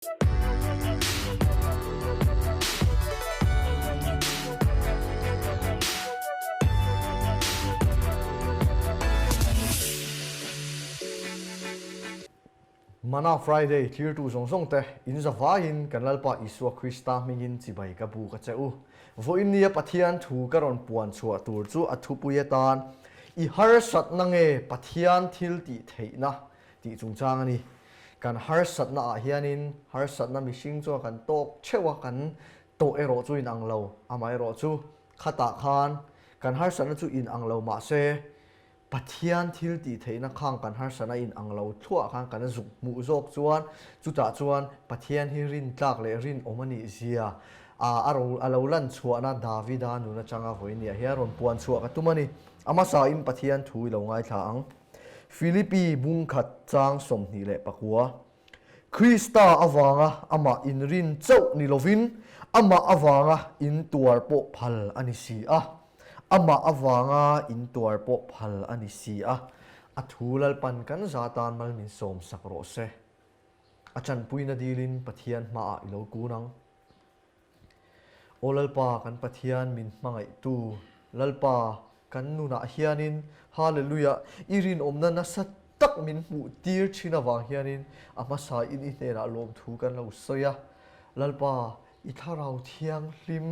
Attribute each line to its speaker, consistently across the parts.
Speaker 1: Mana Friday thlirtu zawng zawng te in zavaiin kan Lalpa Isua Krista hmingin chibai ka buk a che u. Vawiin nia Pathian thu ka rawn puan chhuah tur chu a thupui atan I harsatna nge Pathian thil tih theihna tih chungchang a ni. Kan harsatna ah hianin harsatna mihring chuan kan tawk theuh a, kan tawh erawh chu inang lo. Amaherawh chu khatah khan kan harsatna chu inang lo mahse Pathian thil tih theihna khang kan harsatna inang lo thluah khan kan zuk hmuh zawk chuan chutah chuan Pathian hi rintlak leh rinawm a nih zia a a lo lan chhuahna Davida nun atanga vawinia hian rawn puan chhuah ka tum a ni. A hmasain Pathian thu i lo ngaithla ang. Philippi bungkhat chang 29. Krista avanga amah inrin chauh ni lovin amah avanga intuar pawh phal a ni si a. Amah avanga intuar pawh phal a ni si a. A thu Lalpan kan za tan mal min sawmsak rawh se. A tanpuina dilin Pathian hmaah i lo kun ang. Aw Lalpa kan Pathian min hmangaihtu Lalpa kan nunah hianin Hallelujah i rinawmna nasa tak min hmuh tir thin avang hianin a hmasa in i hnenah lawmthu kan lo sawi a. Lalpa i thlarau thianghlim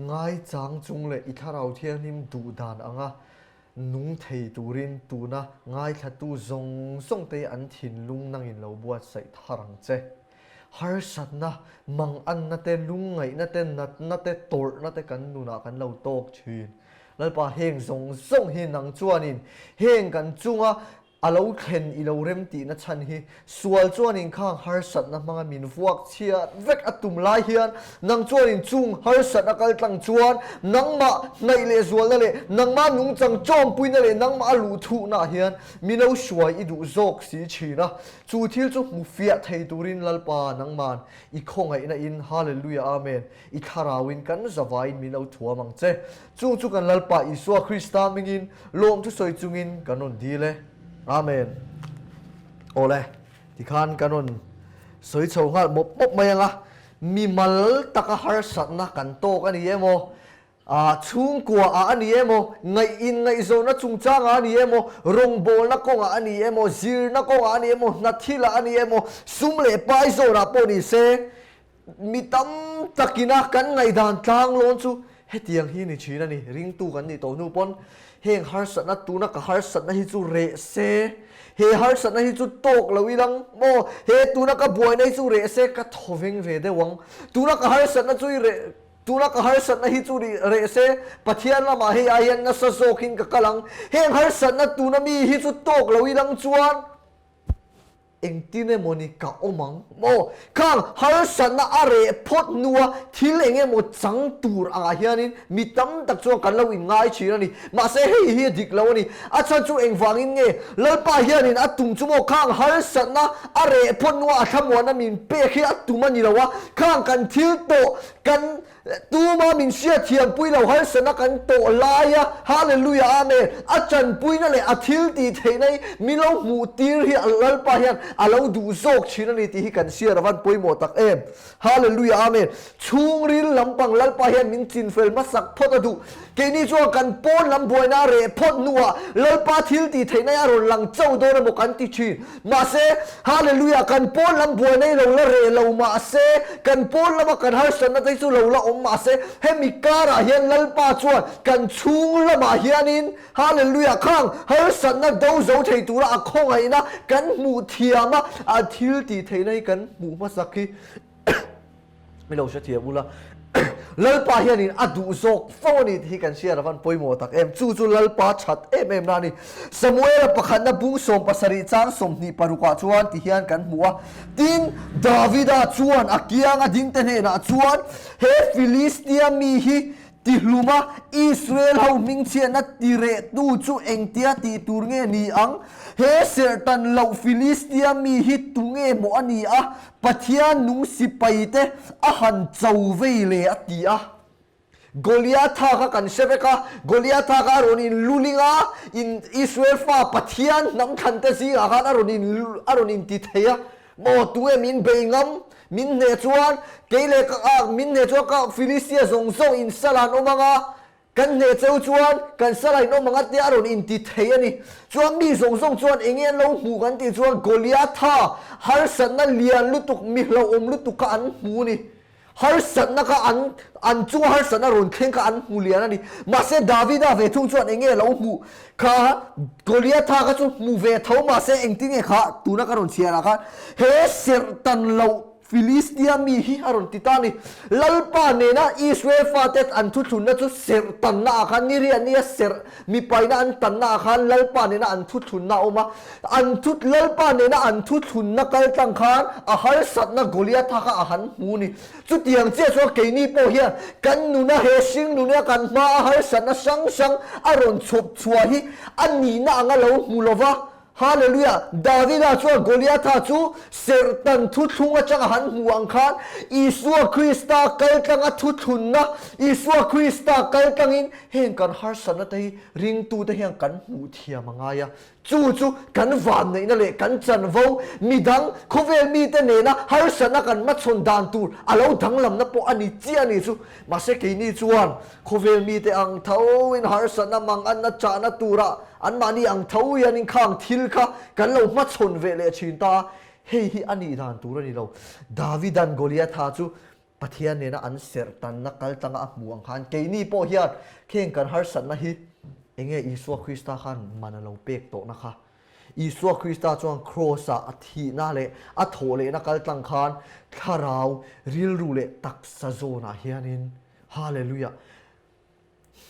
Speaker 1: ngaichang chung leh i thlarau thianghlim duh dan anga nung thei turin tuna ngaithlatu zawng zawng te an thinlung nangin lo buatsaih thar ang che. Harsatna, manganna te, lungngaihna te, natna te, tawrhna te kan nunah kan lo tawk thin. Lalpa heng zawng zawng hi nang chuanin heng kan chunga a lo thlen i lo rem tihna chhan hi sual chuanin khang harsatna hmanga min vuak chhiat vek a tum lai hian nang chuanin chung harsatna kal tlang chuan nangmah hnaih leh zualna leh nangmah nungchang chawmpuina leh nangmah a luh thuhnaah hian min lo hruai i duh zawk si thin a. Chu thil chu hmu fiah thei turin Lalpa nangman i khawngaihna in Hallelujah Amen i thlarauin kan zavaiin min lo thuam ang che. Chung chu kan Lalpa Isua Krista hmingin lawm thu sawi chungin kan rawn dil e. Amen. Awle, tikhan kan rawn sawi chho nghal mawp mawp mai anga mimal taka harsatna kan tawk a ni emaw A chhungkua ah a ni emaw, ngaih in ngaihzawhna chungchang ah a ni emaw, rawngbawlna kawngah a ni emaw, zirna kawngah a ni emaw, hna thil ah a ni emaw, sum leh pai zawn ah pawh ni se, mi tam takina kan ngaihdan tlanglawn chu hetiang hi ni thin a ni. Ringtu kan nih tawh hnu pawn heng harsatna tuna ka harsatna hi chu reh se, he harsatna hi chu tawk lo ilang maw, he tuna ka buaina hi chu reh se ka thawveng ve deuh ang, tuna ka harsatna chu i reh Tuna ka harsatna hi chu ri reh se, Pathian lamah hei ai hian nasa zawkin ka kal ang. Heng harsatna tuna mi hi chu tawk lo ilang chuan engtin emaw ni ka awm ang maw? Khang harsatna a reh phawt hnua thil eng emaw chang tur angah hianin mi tam tak chuan kan lo inngai thin a ni. Mahse hei hi a dik lo a ni. A chhan chu engvangin nge Lalpa hianin a tum chu maw? Khang harsatna a reh phawt hnua a thlamuanna min pek hi a tum a ni lo a, khang kan thil tawh Kan tuma min hriatthiam pui lo harsatna kan tawh lai a, Hallelujah Amen, a tanpuina leh a thil tih theihna hi min lo hmuh tir hi Lalpa hian a lo duh zawk thin a ni tih hi kan hriat avan pawimawh tak em. Hallelujah Amen. Chhungril lampang Lalpa hian min chinfel hmasak phawt a duh. Keini chuan kan pawn lam buaina a reh phawt hnuah Lalpa thil tih theihna hi a rawn lang chauh dawn emaw kan ti thin. Mahse, Hallelujah, kan pawn lam buaina hi lo la reh lo mahse, kan pawn lama kan harsatna te hi chu lo la awm mahse, hemi karah hian Lalpa chuan kan chhung lamah hianin, Hallelujah, khang harsatna do zo thei tura a khawngaihna kan hmuh thiam a, a thil tih theihna hi kan hmuh hmasak hi. Mi lo hrethiam ula, Lalpa hianin a duh zawk fo a ni tih hi kan hriat avan pawimawh tak em. Chu chu Lalpa that em em na a ni. Samuela pakhatna bung 70 chang 26 ah chuan ti hian kan hmu a, Tin, Davida chuan a kianga dingte hnenah chuan, He Filistia mi hi Tihlum a, Israel ho hmingchhiatna tirehtu chu engtia tih tur nge ni ang? He serhtan loh Filistia mi hi tunge maw a ni a, Pathian nung sipaite a han cho vei le a ti a. Goliatha kha kan hre vek a, Goliatha kha a rawn inluling a, in Israel fa Pathian hnam thlante zingah khan a rawn in a rawn inti thei a. Maw tunge min bei ngam? Min hneh chuan kei leh ka ah min hneh chuan ka Filistia zawng zawng in sal an awm ang a, kan hneh cheu chuan kan sal a in awm ang a tia a rawn inti thei a ni. Chuan mi zawng zawng chuan eng nge an lo hmuh kan tih chuan Goliatha harsatna lian lutuk mi hlauhawm lutuk kha an hmu a ni. Harsatna kha an an chunga harsatna rawn thleng kha an hmu lian a ni. Mahse Davida ve thung chuan eng nge lo hmuh kha Goliatha kha chu hmu ve tho mahse engtin nge kha tuna ka rawn chhiar ah khan he serh tan loh Filistia mi hi a rawn ti ta a ni. Lalpa nena Israel fate an thuthlunna chu serh tanna ah khan ni riah nia serh mipaina an tanna ah khan Lalpa nena an thuthlunna a awm a. An thu Lalpa nena an thuthlunna kal tlang khan a harsatna Goliatha kha a han hmu ni. Chutiang chiah chuan keini pawh hian kan nuna he hring nuna kan hma a harsatna hrang hrang a rawn chhawp chhuah hi a nihna anga lo hmu lo va. Hallelujah! Davida chuan Goliatha chu serhtan thuthlung atang a han hmu ang khan Isua Krista kal tlanga thuthlunna Isua Krista kal tlangin heng kan harsatna te hi ringtute hian kan hmuh thiam a ngai a. Chu chu kan vanneihna leh kan chanvo, midang, khawvel mite nena harsatna kan hmachhawn dan tur a lo danglamna pawh a ni chiah a ni chu. Mahse keini chuan khawvel mite ang thoin harsatna manganna chahna tura anmahni ang tho hianin khang thil kha kan lo hmachhawn ve leh thin ta a, hei hi a nih dan tur a ni lo. Davidan Goliatha chu Pathian nena an serh tanna kal tanga a hmu ang khan keini pawh hian kheng kan harsatna hi enge Isua Krista khan man a lo pek tawhna kha. Isua Krista chuan Kraws-ah a thihna leh a thawh lehna kal tlang khan thlarau, rilru leh taksa zawnah hianin Hallelujah!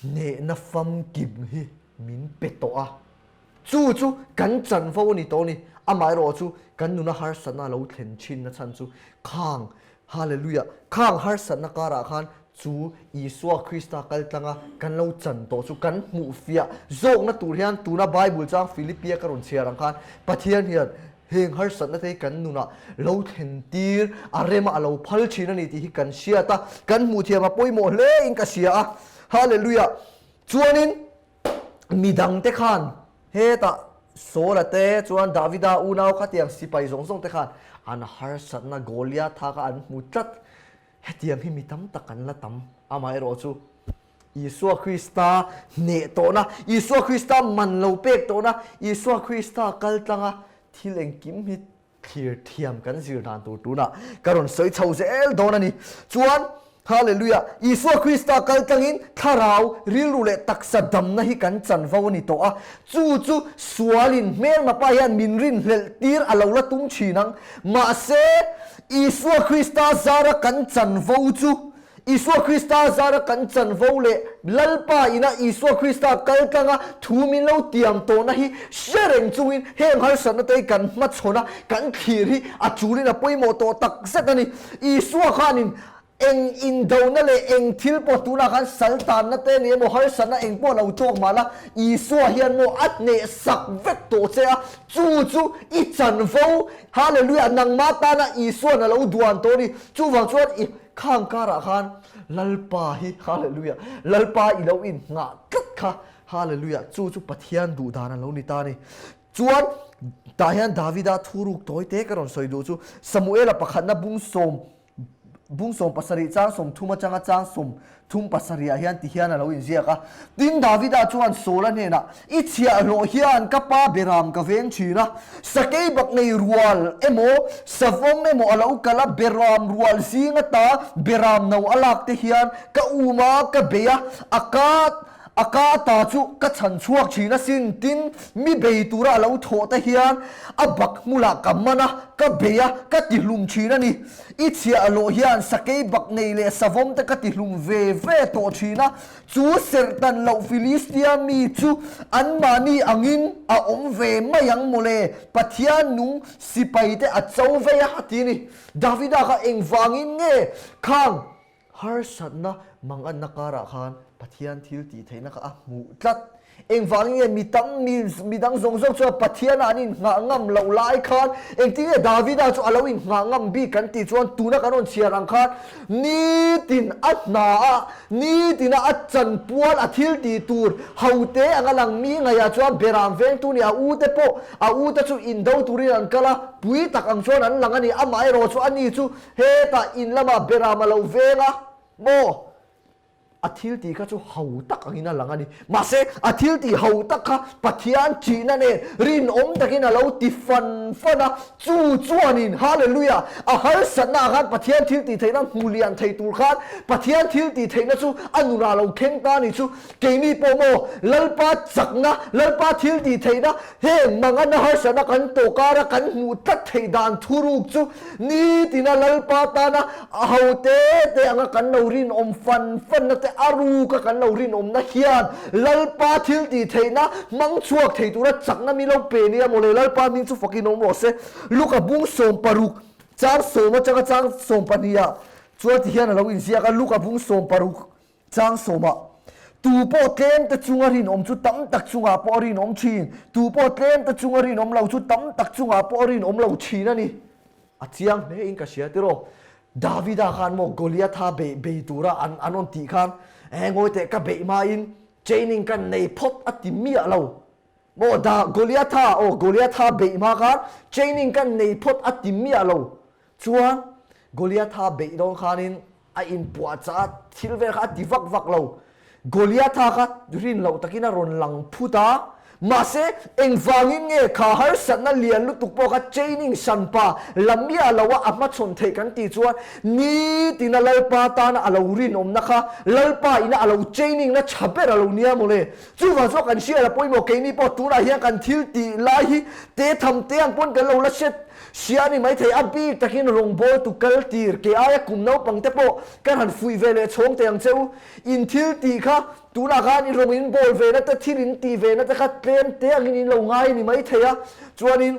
Speaker 1: Hnehna famkim hi min pe tawh a, chu chu kan chanvo a ni tawh a ni. Amaherawh chu kan nuna harsatna a lo thlen thinna chhan chu khang, Hallelujah, khang harsatna karah khan chu Isua Krista kal tlanga kan lo chan tawh chu kan hmuh fiah zawkna tur hian tuna Bible chang Philippia ka rawn chhiar ang khan Pathian hian heng harsatna te hi kan nunah lo thlen tir a rema a lo phal thin a ni tih hi kan hriat a, kan hmuh thiam a pawimawh hle in ka hria a. Hallelujah! Chuanin midang te khan hetah Saul-a te chuan Davida unau khatiang sipai zawng zawng te khan an harsatna Goliatha kha an hmu tlat. Hetiang hi mi tam tak an la tam. Amaherawh chu Isua Krista hneh tawhna, Isua Krista man lo pek tawhna, Isua Krista kal tlanga thil engkim hi thlir thiam kan zir dan tur tunah ka rawn sawi chho zel dawn a ni. Chuan, Hallelujah, Isua Krista kal tlangin thlarau, rilru leh taksa damna hi kan chanvo a ni tawh a. Chu chu sualin hmelmapa hian min rinhlelh tir a lo la tum thin ang. Mahse, Isua Krista zara kan chanvo chu Isua Krista zara kan chanvo leh Lalpa ina Isua Krista kal tlanga thu min lo tiam tawhna hi hre reng chungin heng harsatna te hi kan hmachhawn a, kan thlir hi a chulin a pawimawh tawh tak zet a ni. Isua khanin eng indona leh eng thil pawh tunah khan sal tanna te ni emaw harsatna eng pawh lo tawk mah la, Isua hian maw a hneh sak vek tawh che a, chu chu i chanvo, Hallelujah, nangmah tana Isua'n a lo duan tawh a ni. Chuvang chuan i. Khang karah khan Lalpa hi, Hallelujah, Lalpa i lo inngah tlat kha, Hallelujah, chu chu Pathian duh dan a lo ni ta a ni. Chuan tah hian Davida thuruk tawi te ka rawn sawi duh chu Samuela pakhatna bung sawm bung sawm pasarih chang sawm thum atanga chang sawm thum pasarihah hian ti hian a lo inziak a. Tin, Davida chuan Saula hnenah, I chhiahhlawh hian ka pa beram ka veng thin a, sakei bak nei rual emaw, savawm emaw a lo kal a, beram rual zing ata beram no a lak te hian ka um a, ka bei a, a ka a ka ata chu ka chhan chhuak thin asin. Tin, mi bei tura a lo thawh te hian a bak hmulah ka man a, ka bei a, ka tihlum thin a ni. I chhiahhlawh hian sakei bak nei leh savawm te ka tihlum ve ve tawh thin a, chu serhtan loh Filistia mi chu anmahni angin a awm ve mai ang mawle, Pathian nung sipai te a cho vei a, a ti ni. Davida kha engvangin nge khang harsatna manganna karah khan Pathian thil tih theihna kha a hmuh tlat? Engvangin nge mi tam mi mi dang zawng zawng chuan Pathiana an innghah ngam loh lai khan engtin nge Davida chu a lo innghah ngam bik kan tih chuan tuna kan rawn chhiar ang khan nitin a hna a, nitina a chanpual a thil tih tur hote anga lang mi ngaihah chuan Beram vengtu nih a ute pawh a ute chu indo turin an kal a, pui tak ang chuan an lang a ni. Amaherawhchu ani chu hetah in lamah Beram a lo veng a maw? A thil tih kha chu ho tak angin a lang a ni. Mahse, a thil tih ho tak kha Pathian ṭihna nen rinawm takin a lo ti fan fan a, chu chuanin, Hallelujah! A harsatna ah khan Pathian thil tih theihna hmu lian thei tur khan Pathian thil tih theihna chu a nunah lo thleng ta a ni chu. Keini pawh maw, Lalpa chakna, Lalpa thil tih theihna, heng mangana harsatna kan tawh kara kan hmuh tlat theih dan thuruk chu Nitina Lalpa tana a ho te te anga kan lo rinawm fan fanna te a ruka kan lo rinawmna hian Lalpa thil tih theihna hmang chhuak thei tura chakna mi lo pe nia mawle Lalpa hming chu fakin awm rawh se. Luka bung 16 chang sawm atanga chang 12 ah chuan ti hian a lo inziak a, Luka bung 16 Chang sawmah, Tu pawh tlem te chunga rinawm chu tam tak chungah pawh a rinawm thin, tu pawh tlem te chunga rinawm lo chu tam tak chungah pawh a rinawm lo thin a ni. A chiang hle in ka hria tiraw. Davida khan maw Goliatha beih bei tura an an rawn tih khan, Eh ngawi teh ka beih hmain training ka nei phawt a ti miah lo. Maw da Goliatha aw Goliatha beih hma khan training ka nei phawt a ti miah lo. Chuan Goliatha beih dawn khanin a inpuahchah a, thil vel kha a ti vak vak lo. Goliatha kha rin loh takin a rawn lang phut a, mahse engvangin nge kha harsatna lian lutuk pawh kha training hranpa la miah lo a a hmachhawn theih kan tih chuan nitina Lalpa tana a lo rinawmna kha Lalpa ina a lo training na tha ber a lo nia mawle. Chuvang chuan kan hriat a pawimawh keini pawh tunah hian kan thil tih lai hi te tham te ang pawn kan lo la hriat Hria a ni maithei, a bik takin rawngbawltu kal tir ke aia kum naupang te pawh kan han fuih ve leh chhawng teh ang che u. In thil tih kha tunah khan i rawng in bawl ve na te, thil in tih ve na te kha tlem te angin in lo ngai a ni maithei a. Chuanin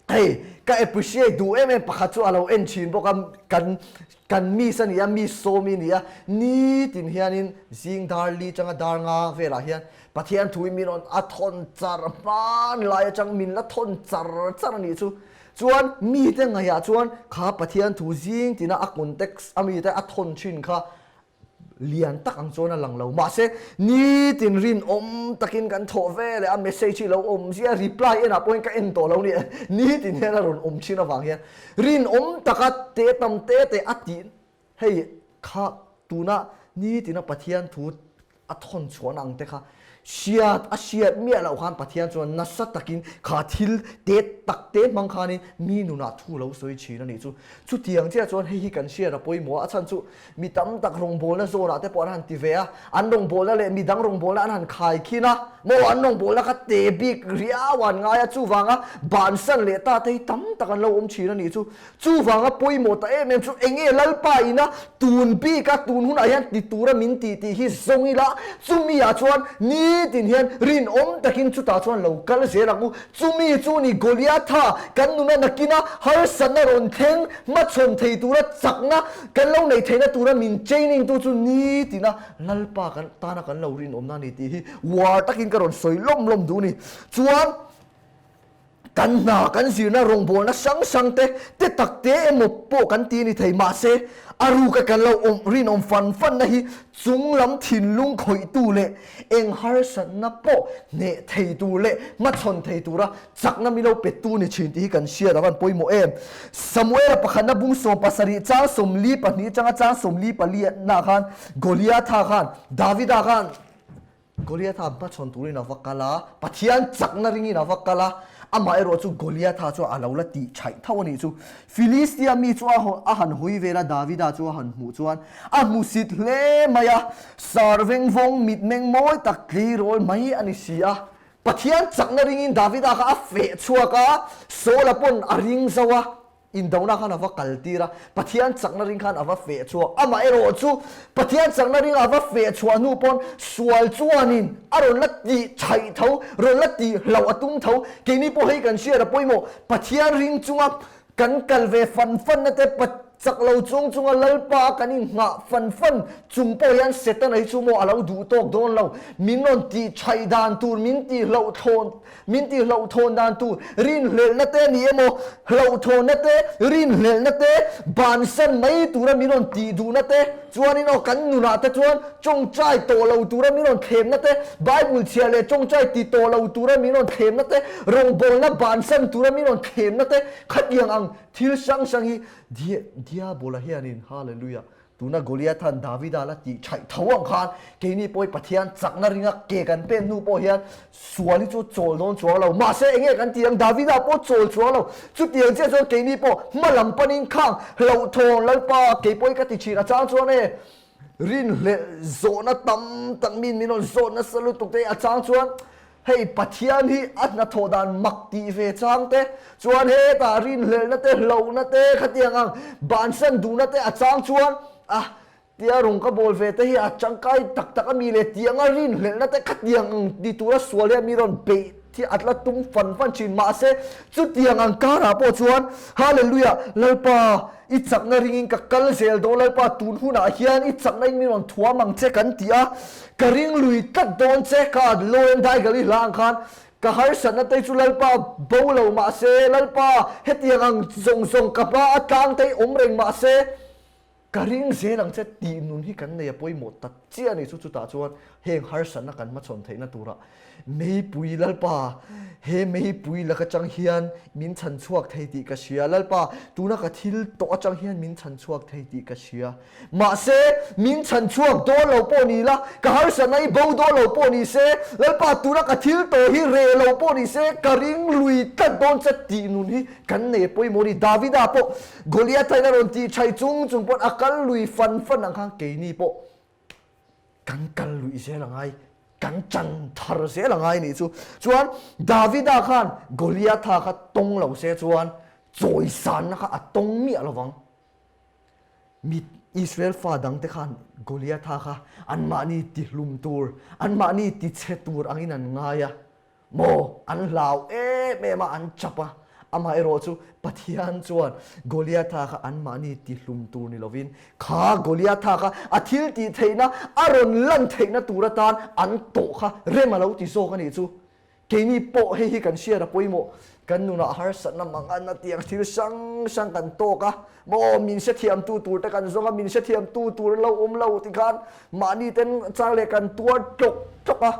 Speaker 1: hei ka appreciate duh em em pakhat chu a lo en thin bawk a, kan kan miss a ni a, miss sawmi a ni a, nitin hianin zing dar li tanga dar nga velah hian Pathian thu in min rawn a thawn char hman lai atang min la thawn char char a nih chu. Chuan mite ngaihah chuan kha Pathian thu zing tina a context a mite a thawn thin kha lian tak ang chuan a lang lo. Mahse nitin rinawm takin kan thawh ve leh a message hi lo awm zia reply enah pawhin ka en tawh lo nia nitin hian a rawn awm thin avang hian rinawm taka te tam te te a tih Hei kha tuna nitina Pathian thu a thawn chhuahna ang te kha hriat a hriat miah loh khan Pathian chuan nasa takin kha thil te tak te hmang khanin mi nunah thu lo sawi thin a nih chu. Chutiang chiah chuan hei hi kan hriat a pawimawh a, a chhan chu mi tam tak rawngbawlna zawnah te pawh an han ti ve a, an rawngbawlna leh mi dang rawngbawlna an han khai khin a, maw an rawngbawlna kha te bik riau an ngai a, chuvanga bansan leh ta te hi tam tak an lo awm thin a nih chu. Chuvanga pawimawh ta em em chu enge Lalpa ina tun bika tun hunah hian ti tura min tih tih hi zawng ila, chumi ah chuan nitin hian rinawm takin chutah chuan lo kal zel ang u. Chumi chu ni Goliatha kan nuna nakina harsatna rawn thleng hmachhawn thei tura chakna kan lo neih theihna tura min training tu chu nitina Lalpa kan tana kan lo rinawmna a ni tih hi uar takin ka rawn sawi lawm lawm duh a ni. Chuan. Kan hna, kan zirna rawngbawlna hrang hrang te, te tak te emaw pawh kan ti ni thei. Mahse, a ruka kan lo awm rinawm fan fanna hi chung lam thinlung khawihtu leh eng harsatna pawh hneh thei tur leh hmachhawn thei tura chakna mi lo pettu ni thin tih hi kan hriat a van pawimawh em. Samuela pakhatna bung 17 chang 42 atanga chang 44 na khan Goliatha khan Davida khan Goliatha hmachhawn turin a va kal a, Pathian chakna ringin a va kal a, amah erawh chu Goliatha chu a lo la tih chhaih tho a nih chu. Filistia mi chu a han hawi vel a, Davida chu a han hmuh chuan a hmusit hle mai a, sar veng vawng mitmeng mawi tak tleirawl mai a ni si a. Pathian chakna ringin Davida kha a feh chhuak a, Saula pawn a ring zo a. Indona khan a va kal tir a, Pathian chakna ring khan a va feh chhuak. Amah erawh chu Pathian chakna ring a va feh chhuah hnu pawn sual chuanin a rawn la tih chhaih tho, rawn la tih hlauh a tum tho. Keini pawh hei kan hriat a pawimawh, Pathian ring chunga kan kal ve fan fanna te. Chak lo chung chunga Lalpa kan inghah fan fan chung pawh hian Setana hi chu maw a lo duh tawk dawn lo. Min rawn tih thaih dan tur, min tih hlauhthawn, min tih hlauhthawn dan tur, rinhlelhna te a ni emaw, hlauhthawnna te, rinhlelhna te, bansan mai tura min rawn tih duhna te, chuanin aw kan nunah te chuan tawngtai tawh lo tura min rawn thlemna te, Bible chhiar leh tawngtai ti tawh lo tura min rawn thlemna te, rawngbawlna bansan tura min rawn thlemna te, khatiang ang Thil hrang hrang hi Diabola hianin, Hallelujah, tuna Goliathan Davida la tih thaih tho ang khan keini pawh hi Pathian chakna ringa ke kan pen hnu pawh hian sual hi chu chawl dawn chuang lo. Mahse enge kan tih ang? Davida pawh chawl chuang lo. Chutiang chiah chuan keini pawh hma lam panin khang hlauhthawn Lalpa kei pawh hi ka ti thin a chang chuan e rinhlelh zawhna tam tak min min rawn zawt nasa lutuk te a chang chuan Hei Pathian hi a hnathawh dan mak tih ve chang te chuan hetah rinhlelhna te hlauhna te khatiang ang bansan duhna te a chang chuan a tia rawng ka bawl ve te hi a tangkai tak tak a mi le tianga rinhlelhna te khatiang ang ti tura sual hian mi rawn beih hi a tla tum fan fan thin mahse chutiang ang karah pawh chuan Hallelujah Lalpa I chakna ringin ka kal zel dawn Lalpa tun hunah hian i chakna in min rawn thuam ang che kan ti a, ka ring lui tlat dawn che ka Lauren Daigle i hla ang khan ka harsatna te chu Lalpa bo lo mahse Lalpa hetiang ang zawng zawng ka hma a tlang te hi awm reng mahse ka ring zel ang che tih nun hi kan nei a pawimawh tak chiah a ni chu chutah chuan heng harsatna kan hmachhawn theihna turah Meipui Lalpa, he meipui lak atang hian min chhan chhuak thei tih ka hria. Lalpa, tuna ka thil tawh atang hian min chhan chhuak thei tih ka hria. Mahse, min chhan chhuak dawn lo pawh ni la, ka harsatna i bo dawn lo pawh ni se, Lalpa, tuna ka thil tawh hi reh lo pawh ni se, ka ring lui tlat dawn che tih nun hi kan nei pawimawh a ni. Davida pawh Goliatha in a rawn tih chhai chung chung pawn a kal lui fan fan ang khan keini pawh Kan kal luih zel a ngai, kan chan thar zel a ngai nih chu. Chuan Davida khan Goliatha kha tawng lo se chuan chawisanna kha a tawng miah lo vang. Mi Israel fa dangte khan Goliatha kha anmahni tihlum tur, anmahni tichhe tur angin an ngai a. Maw? An hlau em em a, an chap a. Amaherawh chu Pathian chuan Goliatha kha anmahni tihlum tur ni lovin, kha Goliatha kha a thil tih theihna, a rawn lan theihna tur atan an tawh kha rem a lo ti zawk a nih chu. Keini pawh hei hi kan hriat a pawimawh. Kan nunah harsatna mangan a tiang thil hrang hrang kan tawk a, maw min hrethiamtu tur te kan zawng a, min hrethiamtu tur an lo awm lo tikhan mahni ten chang leh kan tuar tlawk tlawk a.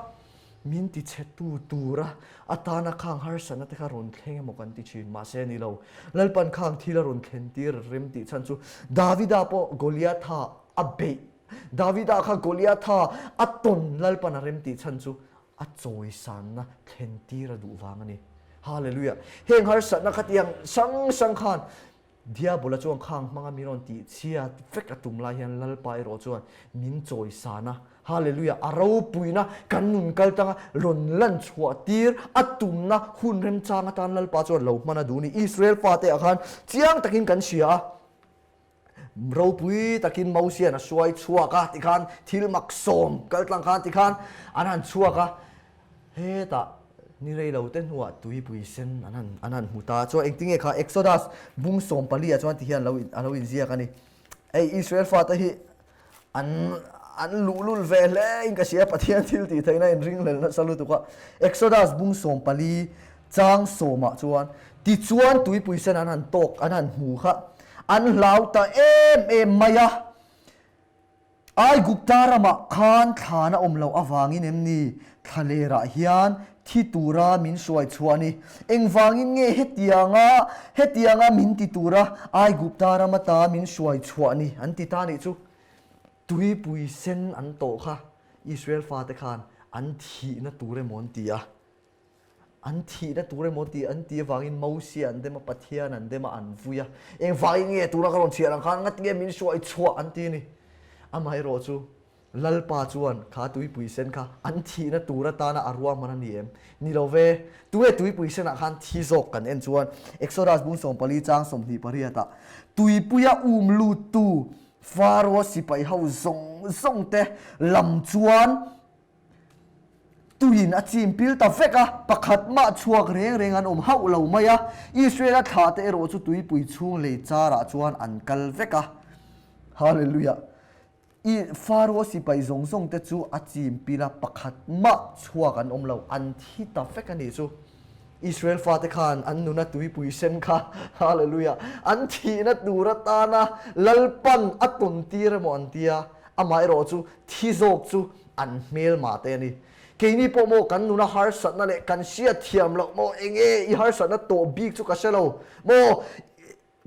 Speaker 1: Min tichhetu tura atana khang harsatna te kha rawn thleng emaw kan ti thin, mahse ni lo. Lalpan khang thil a rawn thlen tir rem tih chhan chu Davida pawh Goliatha a beih, Davida kha Goliatha a tawn Lalpan a rem tih chhan chu a chawisanna thlen tir a duh vang a ni. Hallelujah! Heng harsatna khatiang hrang hrang khan Diabola chuan khang hmanga min rawn tih chhiat vek a tum lai hian Lalpa erawh chuan min chawisan a, Hallelujah, a ropuina kan nun kal tanga rawn lan chhuah tir a tumna hun remchang atan Lalpa chuan lo hman a duh ni. Israel fate ah khan chiang takin kan hria a, ropui takin Mosian a hruai chhuak a tikhan thil mak sawm kal tlang khan tikhan an han chhuak a, Hetah ni rei lo te hnuah tuipui sen an han an han hmu ta. Chuan engtinge kha Exodus bung 14 ah chuan ti hian lo a lo inziak a ni. Hei Israel fate hi an an luhlul ve hle in ka hria Pathian thil tih theihna in ringhlel nasa lutuk a. Exodus bung 14 chang sawmah chuan tichuan tuipui sen an han tawk an han hmu kha an hlau ta em em mai a. Aigupta ramah khan thlan a awm loh avangin em ni thlalerah hian thi tura min hruai chhuah ni? Engvangin nge hetianga hetianga min ti tura Aigupta ram ata min hruai chhuah ni? An ti ta nih chu. Tuipui sen an tawh kha Israel fate khan an thihna tur emaw an ti a. An thihna tur emaw tih an tih avangin Mosia an dem a, Pathian an dem a, an vui a. Engvangin nge tuna ka rawn chhiar ang khan ngat nge min hruai chhuah an ti a ni. Amaherawh chu Lalpa chuan kha tuipui sen kha an thihna tur atana a ruahman a ni em? Ni lo ve. Tunge tuipui senah khan thi zawk kan en chuan Exodus bung 14 chang 28 ah tuipuia um luttu Faro sipai ho zawng zawng te lam chuan. Tuiin a chim pil ta vek a, pakhat mah chhuak reng reng an awm hauh lo mai a. Israela thlahte erawh chu tuipui chhung lei charah chuan an kal vek a. Hallelujah! I Faro sipai zawng zawng te chu a chim pil a, pakhat mah chhuak an awm lo, an thi ta vek a nih chu. Israel fate khan an nuna tuipui sen kha, Hallelujah, an thihna tur atana Lalpan a tawn tir emaw an ti a, amaherawh chu thi zawk chu an hmelmah te a ni. Keini pawh maw kan nuna harsatna leh kan hriat thiam loh maw enge i harsatna tawh bik chu ka hre lo maw,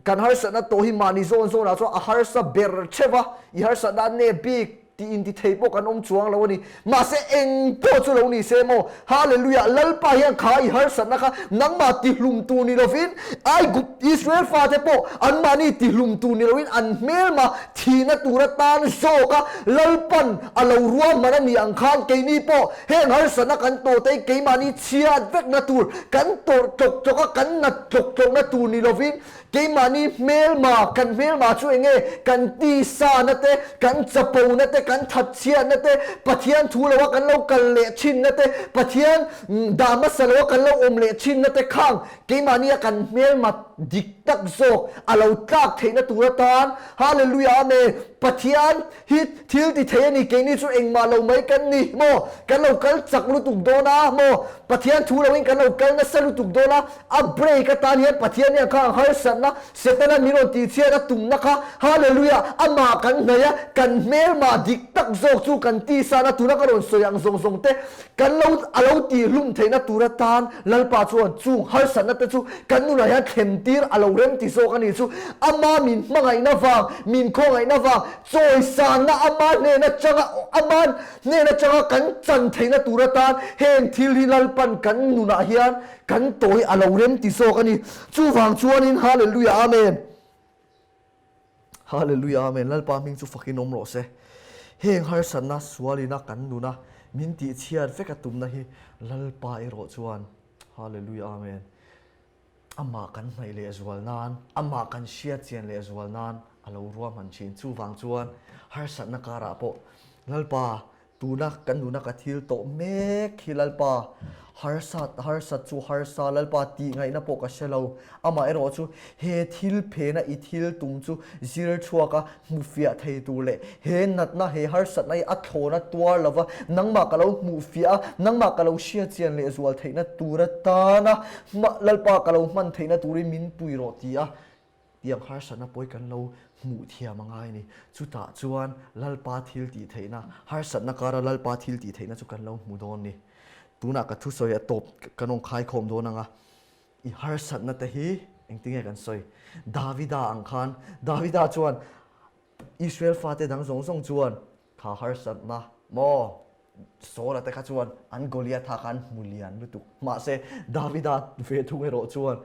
Speaker 1: Kan harsatna tawh hi mahni zawn zawnah chuan a harsa ber theuh a, i harsatna a nep bik tih intithei pawh kan awm chuang lo a ni. Mahse eng pawh chu lo ni se maw? Hallelujah! Lalpa hian kha i harsatna kha nangmah tihlum tur ni lovin, Aigup Israel fate pawh anmahni tihlum tur ni loin an hmelma thihna tur atan zawk a Lalpan a lo ruahman a ni ang khan keini pawh heng harsatna kan tawh te hi keimahni chhiat vekna tur kan tawrh tlawk tlawk a kan nat tlawk tlawkna tur ni lovin keimahni hmelma kan hmelma chu eng nge kan tisana te kan chapona te kan thatchhiatna te Pathian thu loa kan lo kal leh thinna te Pathian dah hmasa loa kan lo awm leh thinna te khang keimahnia kan hmelma dik tak zawk a lo tlak theihna tur atan Hallelujah Amen Pathian hi thil ti thei a ni, keini chu engmah lo mai kan ni maw? Kan lo kal chak lutuk dawn a maw? Pathian thu loin kan lo kal nasa lutuk dawn a, a break atan hian Pathian hian kha ang harsatna, Setana min rawn tihchhiat a tumna kha, Hallelujah, amah kan hnaih a, kan hmelmah dik tak zawk chu kan tisan a, tuna ka rawn sawi ang zawng zawng te kan lo a lo tihhlum theihna tur atan Lalpa chuan chung harsatna te chu kan nunah hian thlem tir a lo rem ti zawk a ni chu ama min hmangaihna vang, min khawngaihna vang, chawisanna ama hnen atanga ama hnen atanga kan chan theihna tur atan heng thil hi Lalpan kan nunah hian kan tawi a lo rem ti zawk a ni. Chuvang chuanin Hallelujah Amen. Hallelujah Amen Lalpa hming chu fakin awm rawh se. Heng harsatna sualina kan nuna min tihchhiat vek a tumna hi Lalpa erawh chuan Hallelujah Amen Amah kan hnaih leh zual nan, Amah kan hriat chian leh zual nan a lo ruahman thin. Chuvang chuan harsatna karah pawh Lalpa Tuna kan nuna ka thil tawh mek hi Lalpa, harsat harsat chu harsa Lalpa tih ngaihna pawh ka hre lo. Amah erawh chu he thil phena i thil tum chu zir chhuak a hmu fiah thei tur leh he natna he harsatna hi a thlawna tuar lova nangmah ka lo hmuh fiah a, nangmah ka lo hriatchian leh zual theihna tur atana Lalpa ka lo hman theihna turin min pui rawh ti a Tiang harsatna pawi kan lo hmuh thiam a ngai a ni. Chutah chuan Lalpa thil tih theihna, harsatna kara Lalpa thil tih theihna chu kan lo hmu dawn a ni. Tunah ka thusawi a tawp kan rawn khaikhawm dawn ang a, i harsatna te hi engtinge kan sawi? Davida ang khan, Davida chuan Israel fate dang zawng zawng chuan Kha harsatna maw? Saula te kha chuan an Goliatha kha an hmu lian lutuk. Mahse, Davida ve thung erawh chuan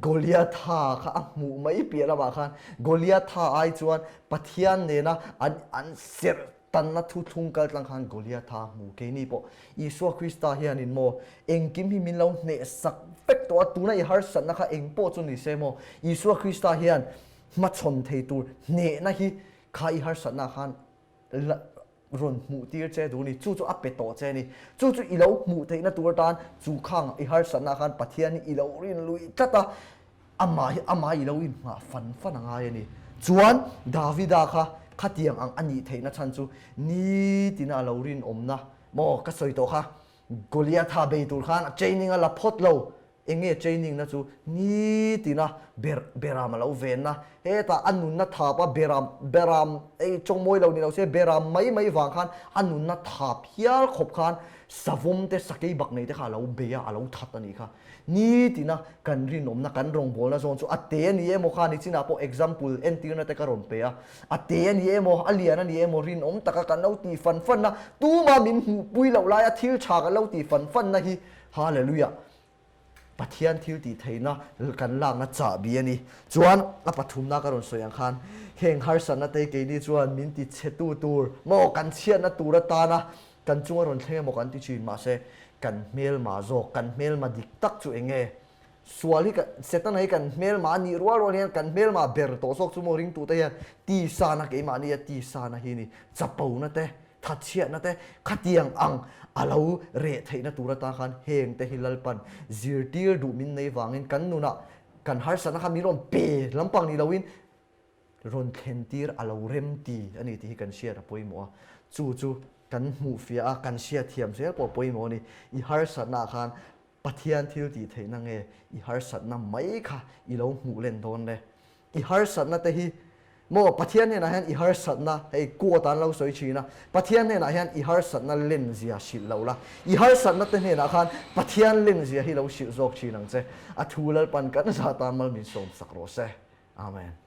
Speaker 1: Goliatha kha a hmuh mai piah lamah khan Goliatha ai chuan Pathian nena an an serh tanna thuthlung kal tlang khan Goliatha a hmu. Keini pawh Isua Krista hianin maw engkim hi min lo hnehsak vek tawh a, tuna i harsatna kha eng pawh chu ni se maw Isua Krista hian hmachhawn thei tur hnehna hi kha i harsatna khan la rawn hmuh tir che duh a ni, chu chu a pe tawh che a ni. Chu chu i lo hmuh theihna tur atan chu khang i harsatna khan Pathian hi i lo rin luih tlat a, amah hi amah i lo inhngah fan fan a ngai a ni. Chuan Davida kha khatiang ang a nih theihna chhan chu nitina a lo rinawmna maw ka sawi tawh kha Goliatha bei tur khan a training a la phawt lo Eng nge training na chu nitina ber beram a lo venna hetah a nunna thap a beram beram ei tawngmawi lo ni lo se beram mai mai vang khan a nunna thap hial khawp khan savawm te sakei bak nei te kha a lo bei a a lo that a nih kha nitina kan rinawmna kan rawngbawlna zawn chu a te a ni emaw kha nichinah pawh example entirna te ka rawn pe a a te a ni emaw a lian a ni emaw rinawm taka kan lo tih fan fan na tuma min hmuhpui loh laia thil tha kan lo tih fan fan na hi Hallelujah Pathian thil tih theihna kan lakna chahbi a ni. Chuan a pathumna ka rawn sawi ang khan heng harsatna te keini chuan min ti chhetu tur maw kan chhiatna tur atana kan chunga rawn thleng emaw kan ti thin mahse kan hmelma zawk kan hmelma dik tak chu eng nge sual hi Setana hi kan hmelma a nih rual rual hian kan hmelma ber tawh zawk chu maw ringtute hian tisana keimahni a tisana hi ni chapona te. Thatchhiatna te khatiang ang a lo reh theihna tur atan khan heng te hi Lalpan zirtir duh min nei vangin kan nunah kan harsatna kha min rawn pe lampang ni loin rawn thlentir a lo rem ti a ni tih hi kan hriat a pawimawh a. Chu chu kan hmuhfiah a, kan hriatthiam zel pawh a pawimawh a ni. I harsatnaah khan Pathian thil tih theihna nge i harsatna mai kha i lo hmuh len dawn le? I harsatna te hi maw Pathian hnenah hian i harsatna hei quote an lo sawi thin a, Pathian hnenah hian i harsatna len zia hrilh lo la, i harsatna te hnenah khan Pathian len zia hi lo hrilh zawk thin ang che. A thu Lalpan kan zah tan mal min sawm sak rawh se. Amen.